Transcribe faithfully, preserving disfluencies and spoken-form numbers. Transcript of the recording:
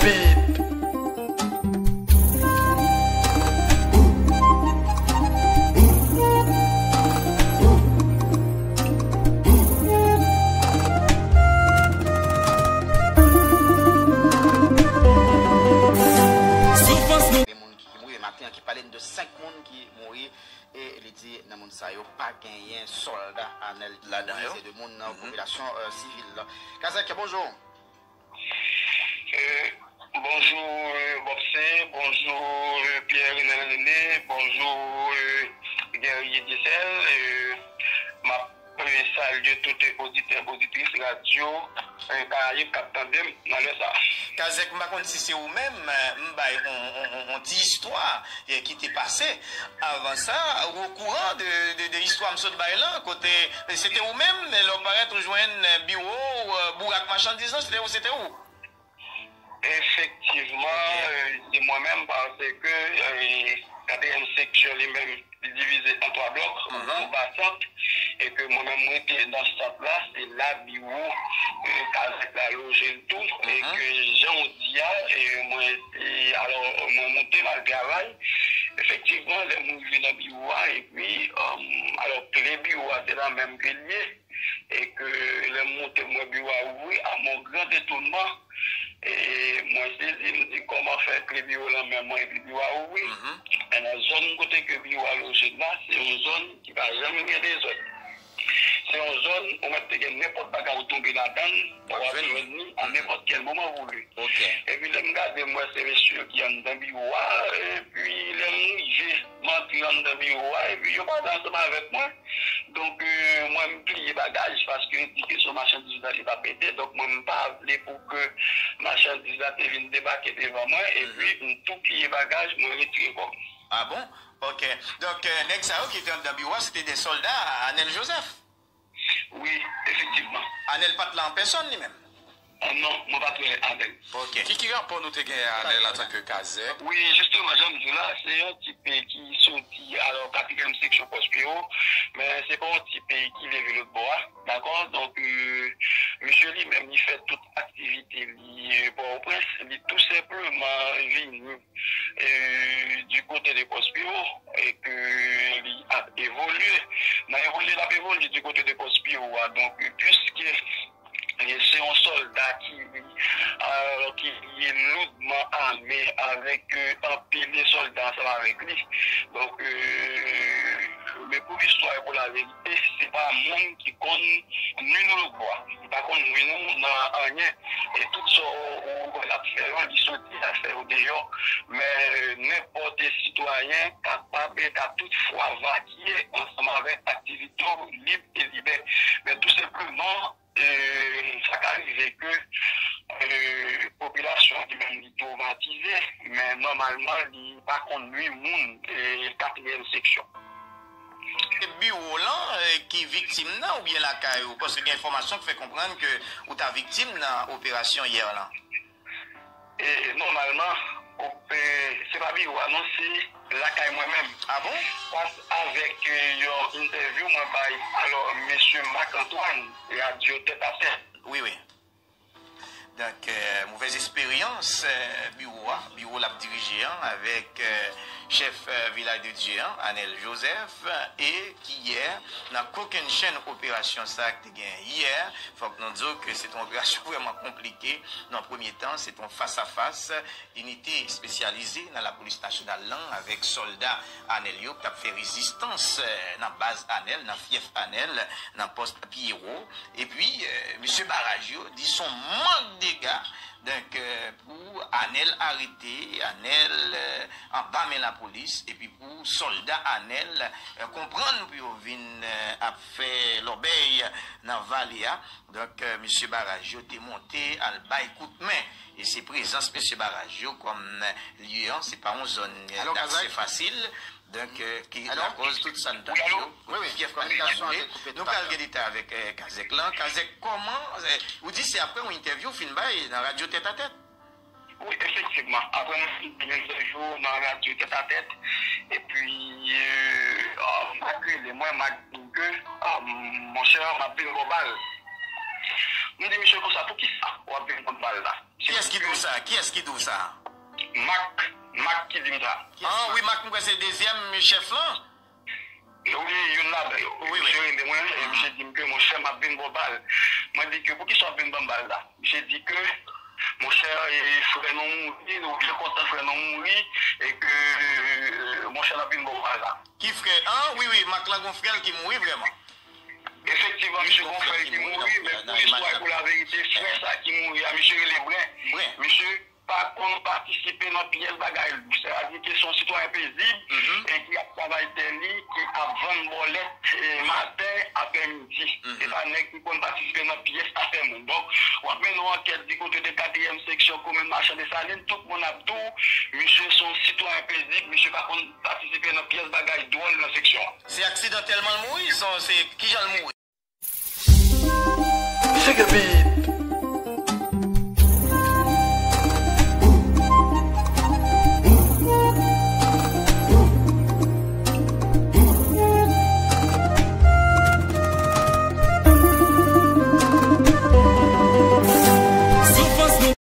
Vip. Soufrans nou. De moun ki mouri maten an, ki pale n de senk moun ki mouri, e li di nan moun sa yo pa genyen sòlda Anèl ladan yo. Se de moun nan popilasyon, euh, sivil la. Kazèk, bonjou. Euh, bonjou, euh, Bòpse, bonjou, euh, Pierre Renel René, bonjou, euh, Guerrier Diecel, euh, m ap, euh, salye tout oditè, oditris radyo, euh, Karayib k ap tande m nan lè sa a. Kazèk, m pa konn si se ou menm, euh, m bay on, on, on, on ti istwa, euh, ki te pase. Avan sa, ou okouran de, de, de istwa m sot bay lan, kote se te ou menm, lè w parèt, ou jwenn, euh, biwo w, euh, boure ak machandiz lan, se te ou, se te ou? Efektivman, euh, se mwen menm, paske, euh, katriyèm seksyon li menm, li divize an twa blòk, gwo ba sant, e ke mwen menm, mwen te nan sant la, se la biwo, euh, kazèk la loje l tou, e ke jan w di a, e mwen, e alò, mwen moute, m al travay. Efektivman, lè m rive nan biwo a, epi, euh, alò, kle biwo a, se la menm ke l ye, e ke lè m moute, m wè biwo a ouvri, à mon grand étonnement, e mwen sezi, m di, kòman fè kle biwo lan men mwen, epi biwo a ouvri? Men nan zòn kote ke biwo a loje la, se yon zòn ki pa janm gen dezòd. Se yon zòn, ou mèt te gen nenpòt bagay ou tonbe ladan l, w ap jwenn li a nenpòt kèl moman voulu. Epi lè m gade, m wè se mesye yo ki anndan biwo a, epi lè m rive, m antre anndan biwo a, epi yo pale ansanm avèk mwen. Donk, euh, mwen, m pliye bagaj, paske yo di ke se yon machandiz la ki t ap mete, donk mwen, m pa vle pou ke machandiz la te vin debake devan mwen, epi m tou pliye bagaj, mwen retire kò m. Ah bon? Ok. Donk, euh, nèg sa yo ki te anndan biwo a, se te de sòlda Anèl Joseph? Wi, efektivman. Anèl pa t la an pèsòn, li menm? Ah, non, mwen pa t wè Anèl. Ok. Ki, ki rapò nou te gen ak Anèl antanke kazèk? Wi, jisteman, jan m di w la, se yon tip, eh, ki soti, alò, katriyèm seksyon Pòs Pewo, men se pa yon tip, eh, ki leve lòt bò a, dakò? Donk, euh, misye li menm, li fè tout aktivite li, eh, Pòtoprens, li tou senpleman vini, eh, du côté de Pòs Pewo, e ke li ap evolye. Nan evolye l ap evolye du côté de Pòs Pewo a, donk, puiske, eh, se yon sòlda ki, euh, ki, ki loudman ame avèk, euh, anpil de sòlda ansanm avèk li. Donk, euh, men pou listwa e pou laverite, se pa moun ki konn nwi nou lòt bò a. Li pa konn nwi nou nan anyen. E tout sa w, w wè l ap fè yo, li soti, l ap fè yo deyò. Men, euh, nenpòt sitwayen kapab e ka tout fwa vakye ansanm avèk aktivite w lib e libè. Men tou senpleman, euh, sa ka rive ke, euh, popilasyon an li menm li twomatize, men nòmalman li pa konn nwi moun, euh, katriyèm seksyon. Se biwo w lan, eh, ki viktim nan oubyen lakay ou? Paske gen enfòmasyon k fè konprann ke ou ta viktim nan operasyon yè lan. E nòmalman, ope-, se pa biwo a non, se lakay mwen menm. Ah bon? Fas avèk, eh, yon entèvyou mwen bay, alò, mesye Marc Antoine, radyo Tèt a Tèt. Wi, wi. Donk, euh, movèz esperyans, euh, biwo a, biwo l ap dirije an, avèk, euh, chèf, euh, Vilaj de Dye an, Anèl Joseph, e ki yè, nan kokennchenn operasyon sa a ki te gen yè, fòk nou di w ke se te yon operasyon vrèman konplike. Nan premye tan, se te yon fas a fas, inite espesyalize nan lapolis nasyonal lan avèk sòlda Anèl yo k t ap fè rezistans, eh, nan baz Anèl, nan fyèf Anèl, nan pòs Piero. Epi, eh, mesye Baraj yo di se yon mank dega, donk, eh, pou Anèl arete, Anèl, eh, anba men lapolis, epi pou sòlda Anèl, eh, konprann pou yo vin, eh, ap fè lòbèy nan vale a. Donk, eh, mesye Baraj yo te monte al bay kout men. E se prezans mesye Baraj yo kòm lye an, se pa yon zòn, eh, daksè fasil. Donk, eh, ki lakòz tout sa n tande yo, fyèf Anèl la boule. Nou pral gen detay avèk, eh, Kazèk lan. Kazèk, kòman, eh, ou di se apre yon entèvyou w fin bay nan radyo Tèt a Tèt? Wi, efektivman. Apre mwen fin bay entèvyou nan radyo Tèt a Tèt, epi, eh, ah, Marc rele mwen, Marc di m ke, ah, monchè, m ap vin ba w bal. M di misye konsa, poukisa w ap vin ba m bal la? Kiyès ki di w sa? Kiyès ki di w sa? Mak, Mak ki di m sa. Ah wi, Mak, m kwè se dezyèm chèf lan. Wi, youn ladan yo. Wi, wi. Misye rele mwen e misye di m ke monchè m ap vin ba w bal. Mwen di ke poukisa w ap vin ban m bal la? Misye di ke monchè, e, frè nou mouri, nou byen kontan frè nou mouri, e ke monchè n ap vin ba w bal la. Ki frè? Ah wi, wi, Mak lan gon frè l ki mouri vrèman. Efektivman, misye gon frè l ki mouri, men pou listwa e pou laverite, frè sa ki mouri a, misye rele Bren. Misye pa konn patisipe nan pyès bagay. Sètadi ke se yon sitwayen pezib e ki ap travay tè li, ki ap vann bòlèt e maten, aprèmidi. Se pa nèg ki konn patisipe nan pyès afè moun. Donk, w ap mennen yon ankèt di kote de katriyèm seksyon komin Machan Desalin, tout moun ap di w, misye se yon sitwayen pezib, misye pa konn patisipe nan pyès bagay dwòl nan seksyon an. Se aksidantèlman l mouri? Se, se kijan l mouri? Sugar Beat.